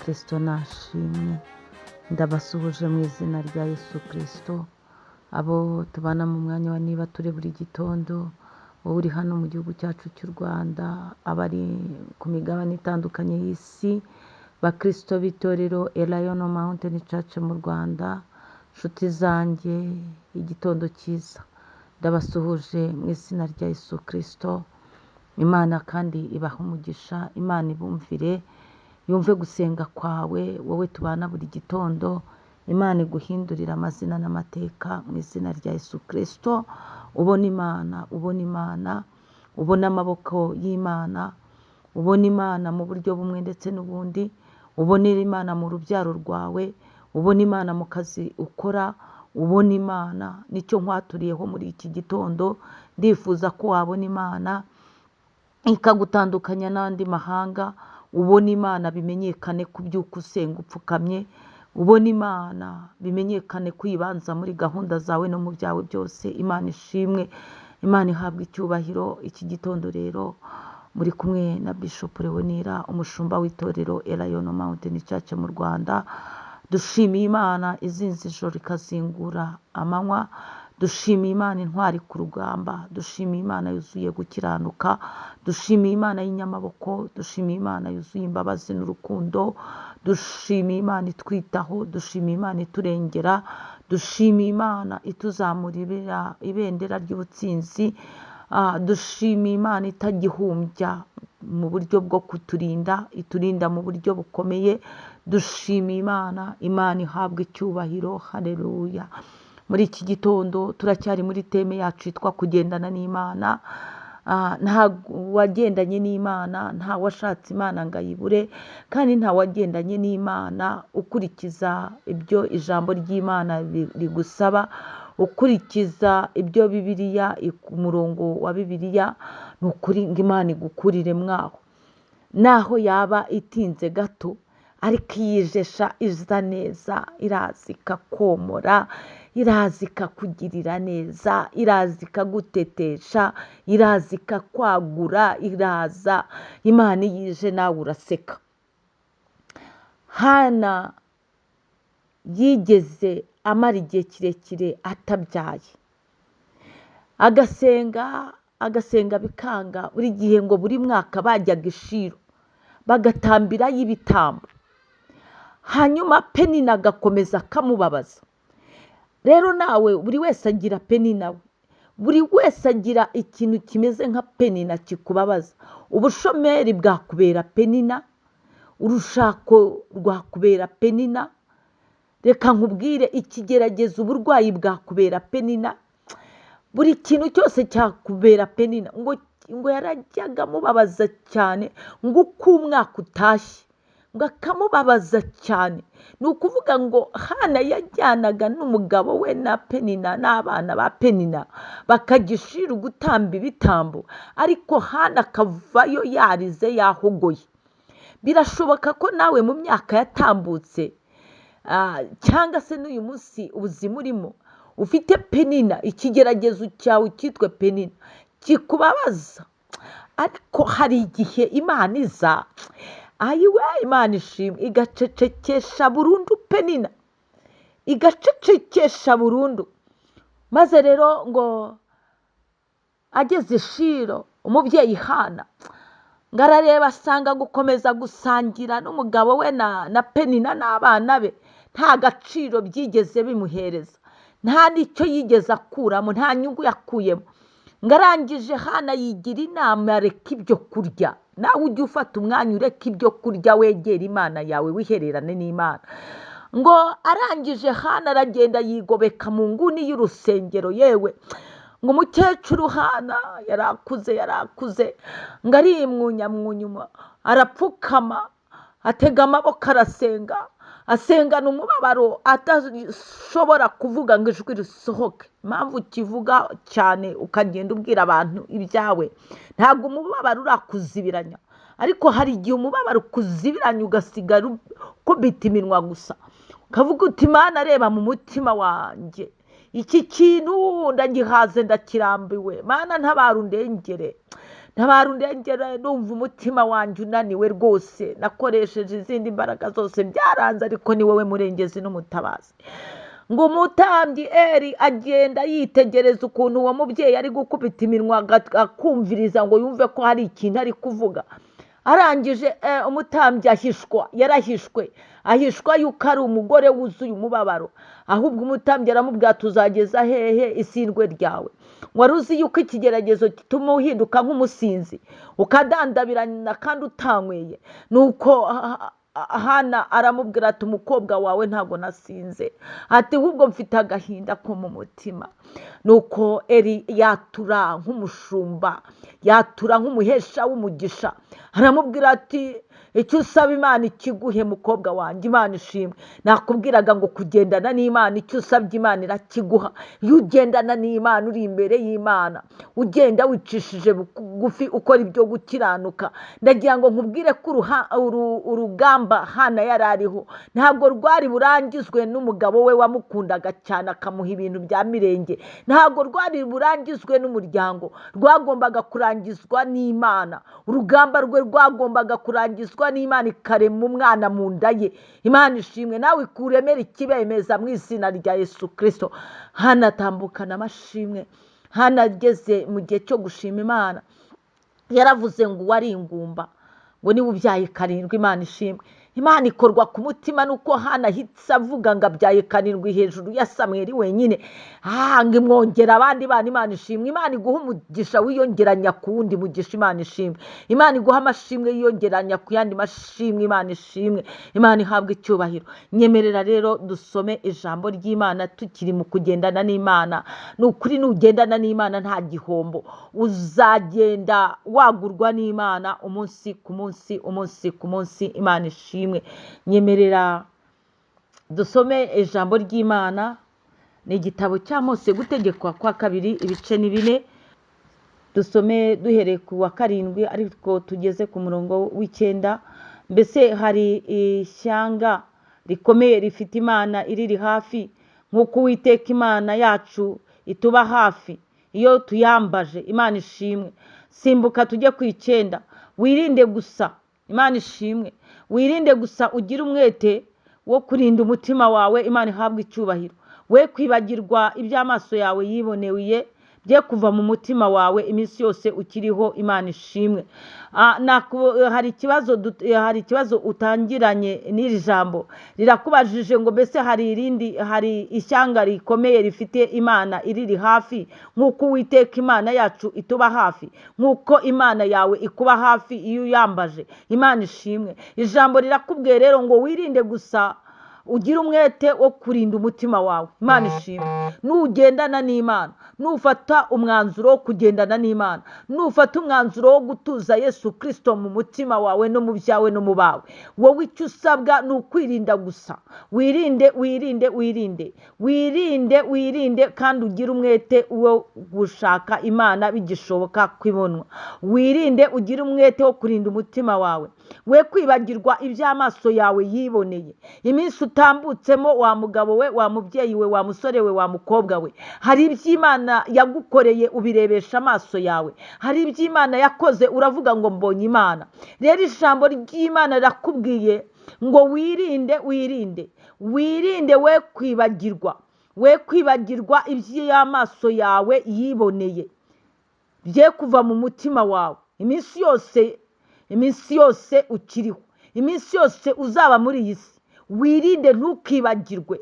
Kristo nashimwe, ndabasuhuje mu izina rya Yesu Kristo, abo tubana mu mwanya wa niba turi buri gitondo, wowe uri hano mu gihugu cyacu cy'u Rwanda, abari ku migabane itandukanye y'isi, bakristo b'itorero Elayono Mountain Church mu Rwanda, nshuti zanjye, igitondo cyiza, ndabasuhuje mu izina rya Yesu Kristo. Imana kandi ibahe umugisha, Imana ibumvire, yumve gusenga kwawe, wowe tubana buri gitondo, Imana iguhindurire amazina n'amateka mu izina rya Yesu Kristo, ubone Imana, ubone Imana, ubone amaboko y'Imana, ubone Imana mu buryo bumwe ndetse n'ubundi, ubonere Imana mu rubyaro rwawe, ubone Imana mu kazi ukora, ubone Imana, nicyo nkwaturiyeho muri iki gitondo, ndifuza ko wabona Imana, ikagutandukanya n'andi mahanga, ubone Imana bimenyekane ku by'uko usenga upfukamye, ubone Imana bimenyekane ko uyibanza muri gahunda zawe no mu byawe byose. Imana ishimwe, Imana ihabwe icyubahiro. Iki gitondo rero muri kumwe na Bishop Leonira, umushumba w'itorero Elayono Mountain Church mu Rwanda. Dushimiye Imana izinze ijoro ikazingura amanywa, dushimiye Imana intwari ku rugamba, dushimiye Imana yuzuye gukiranuka, dushimiye Imana y'inyamaboko, dushimiye Imana yuzuye imbabazi n'urukundo, dushimiye Imana itwitaho, dushimiye Imana iturengera, dushimiye Imana ituzamurira ibendera ry'ubutsinzi, dushimiye Imana itagihumbya mu buryo bwo kuturinda, iturinda mu buryo bukomeye, dushimiye Imana, Imana ihabwa icyubahiro, haleluya. Muri iki gitondo turacyari muri teme yacu yitwa kugendana n'Imana. Nta wagendanye n'Imana, nta washatse Imana ngo ayibure, kandi nta wagendanye n'Imana ukurikiza ibyo ijambo ry'Imana rigusaba, ukurikiza ibyo Bibiliya, umurongo wa Bibiliya, ni ukuri ngo Imana igukurire mwaho. Naho yaba itinze gato, ariko iyijesha iza neza, iraza ikakomora, iraza ikakugirira neza, iraza ikagutetesha, iraza ikakwagura, iraza. Imana iyo ije nawe uraseka. Hana yigeze amara igihe kirekire atabyaye, agasenga, agasenga bikanga, buri gihe ngo buri mwaka bajyaga i Shilo bagatambirayo ibitambo, hanyuma Penina agakomeza akamubabaza. Rero nawe buri wese agira Penina we, buri wese agira ikintu kimeze nka Penina kikubabaza. Ubushomeri bwakubera Penina, urushako rwakubera Penina, reka nkubwire, ikigeragezo, uburwayi bwakubera Penina, buri kintu cyose cyakubera Penina. Ngo yarajyaga amubabaza cyane, ngo uko umwaka utashye ngo akamubabaza cyane. Ni ukuvuga ngo Hana yajyanaga n'umugabo we na Penina n'abana ba Penina bakajya i Shilo gutamba ibitambo, ariko Hana akavayo yarize yahogoye. Birashoboka ko nawe mu myaka yatambutse, cyangwa se n'uyu munsi ubuzima urimo, ufite Penina, ikigeragezo cyawe cyitwe Penina kikubabaza, ariko hari igihe Imana iza, ayiwe Imana ishimwe, igacecekesha burundu Penina, igacecekesha burundu. Maze rero ngo ageze i Shilo, umubyeyi Hana ngo arareba asanga gukomeza gusangira n'umugabo we na Penina n'abana be nta gaciro byigeze bimuhereza, nta n'icyo yigeze akuramo, nta nyungu yakuyemo. Ngo arangije Hana yigira inama, areka ibyo kurya. Nawe ujye ufata umwanya ureka ibyo kurya, wegera Imana yawe, wihererane n'Imana. Ngo arangije Hana aragenda yigobeka mu nguni y'urusengero. Yewe, ngo umukecuru Hana yarakuze, yarakuze, ngo arimwunyamwunyuma, arapfukama, atega amaboko, arasenga, asengana umubabaro adashobora kuvuga ngo ijwi risohoke. Impamvu ukivuga cyane ukagenda ubwira abantu ibyawe, ntabwo umubabaro urakuzibiranya, ariko hari igihe umubabaro ukuzibiranya ugasigara ukubita iminwa gusa, ukavuga uti Imana reba mu mutima wanjye, iki kintu ndagihaze, ndakirambiwe, Mana ntabara undengere. Ntabara undengere, numva umutima wanjye unaniwe rwose, nakoresheje izindi mbaraga zose byaranze, ariko ni wowe murengezi n'umutabazi. Ngo umutambyi Eri agenda yitegereza ukuntu uwo mubyeyi ari gukubita iminwa, akumviriza ngo yumve ko hari ikintu ari kuvuga. Arangije umutambyi ahishwa, yarahishwe, ahishwa yuko ari umugore wuzuye umubabaro. Ahubwo umutambyi aramubwira, tuzageza hehe isindwe ryawe? Wari uzi yuko ikigeragezo gituma uhinduka nk'umusinzi, ukadandabirana kandi utanyweye? Nuko Hana aramubwira ati, umukobwa wawe ntabwo nasinze, ati ahubwo mfite agahinda ko mu mutima. Nuko Eri yatura nk'umushumba, yatura nk'umuhesha w'umugisha, aramubwira ati icyo usaba Imana ikiguhe, mukobwa wanjye. Imana ishimwe. Nakubwiraga ngo kugendana n'Imana, icyo usabye Imana irakiguha. Iyo ugendana n'Imana, uri imbere y'Imana, ugenda wicishije bugufi, ukora ibyo gukiranuka, ndagira ngo nkubwire ko urugamba Hana yari ariho ntabwo rwari burangizwe n'umugabo we wamukundaga cyane akamuha ibintu bya mirenge, ntabwo rwari burangizwe n'umuryango, rwagombaga kurangizwa n'Imana. Urugamba rwe rwagombaga kurangizwa n'Imana ikarema umwana mu nda ye. Imana ishimwe, nawe ikuremera ikibemeza mu izina rya Yesu Kirisito. Hana atambukana amashimwe. Hana ageze mu gihe cyo gushima Imana, yaravuze ngo uwari ingumba ngo niba ubyaye karindwi. Imana ishimwe. Imana ikorwa ku mutima nuko Hana ahita avuga ngo abyaye karindwi hejuru ya Samweli wenyine, ngo imwongera abandi bana. Imana ishimwe. Imana iguha umugisha wiyongeranya ku wundi mugisha. Imana ishimwe. Imana iguha amashimwe yiyongeranya ku yandi mashimwe. Imana ishimwe. Imana ihabwa icyubahiro. Nyemerera rero dusome ijambo ry'Imana tukiri mu kugendana n'Imana. Ni ukuri nugendana n'Imana nta gihombo, uzagenda wagurwa n'Imana umunsi ku munsi, umunsi ku munsi. Imana ishimwe. Nyemerera dusome ijambo ry'Imana, ni igitabo cya Mose gutegekwa kwa kabiri, ibice ni 4, dusome duhereye ku wa 7 ariko tugeze ku murongo w'9. Mbese hari ishyanga rikomeye rifite Imana iriri hafi nk'uko Uwiteka Imana yacu ituba hafi iyo tuyambaje? Imana ishimwe. Simbuka tujye ku 9. Wirinde gusa, Imana ishimwe, wirinde gusa ugire umwete wo kurinda umutima wawe. Imana ihabwe icyubahiro. We kwibagirwa iby'amaso yawe yiboneye, bye kuva mu mutima wawe iminsi yose ukiriho. Imana ishimwe. Hari ikibazo utangiranye n'iri jambo rirakubajije ngo mbese hari ishyanga rikomeye rifite Imana iriri hafi nk'uko Uwiteka Imana yacu ituba hafi, nk'uko Imana yawe ikuba hafi iyo uyambaje? Imana ishimwe. Ijambo rirakubwiye rero ngo wirinde gusa ugire umwete wo kurinda umutima wawe. Imana ishimwe. Nugendana n'Imana, nufata umwanzuro wo kugendana n'Imana, nufata umwanzuro wo gutuza Yesu Kristo mu mutima wawe no mu byawe no mu bawe, wowe icyo usabwa ni ukwirinda gusa. Wirinde, wirinde, wirinde, wirinde, wirinde, kandi ugire umwete wo gushaka Imana bigishoboka kwibonwa. Wirinde, ugire umwete wo kurinda umutima wawe, we kwibagirwa iby'amaso yawe yiboneye. Iminsi utambutsemo, wa mugabo we, wa mubyeyi we, wa musore we, wa mukobwa we, hari iby'Imana yagukoreye ubirebesha amaso yawe, hari iby'Imana yakoze uravuga ngo mbonye Imana. Rero ijambo ry'Imana rirakubwiye ngo wirinde, wirinde, wirinde, we kwibagirwa, we kwibagirwa iby'amaso yawe yiboneye, bye kuva mu mutima wawe iminsi yose, iminsi yose ukiriho, iminsi yose uzaba muri iyi si. Wirinde, ntukibagirwe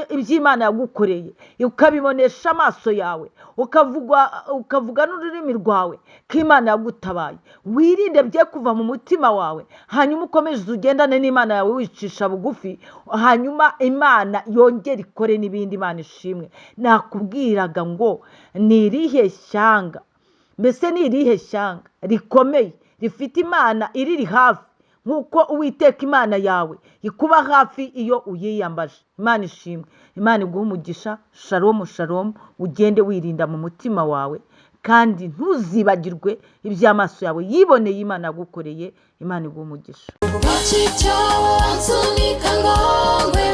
iby'Imana yagukoreye, ukabibonesha amaso yawe, ukavuga n'ururimi rwawe ko Imana yagutabaye. Wirinde bye kuva mu mutima wawe, hanyuma ukomeze ugendane n'Imana yawe wicisha bugufi, hanyuma Imana yongere ikore n'ibindi. Imana ishimwe. Nakubwiraga ngo ni irihe shyanga, mbese ni irihe shyanga rikomeye rifite Imana iriri hafi nk'uko Uwiteka Imana yawe ikuba hafi iyo uyiyambaje? Imana ishimwe. Imana iguhe umugisha. Shalom, shalom. Ugende wirinda mu mutima wawe, kandi ntuzibagirwe iby'amaso yawe yiboneye Imana yagukoreye. Imana iguhe umugisha. Iki cyobo nsunika ngo ngwe.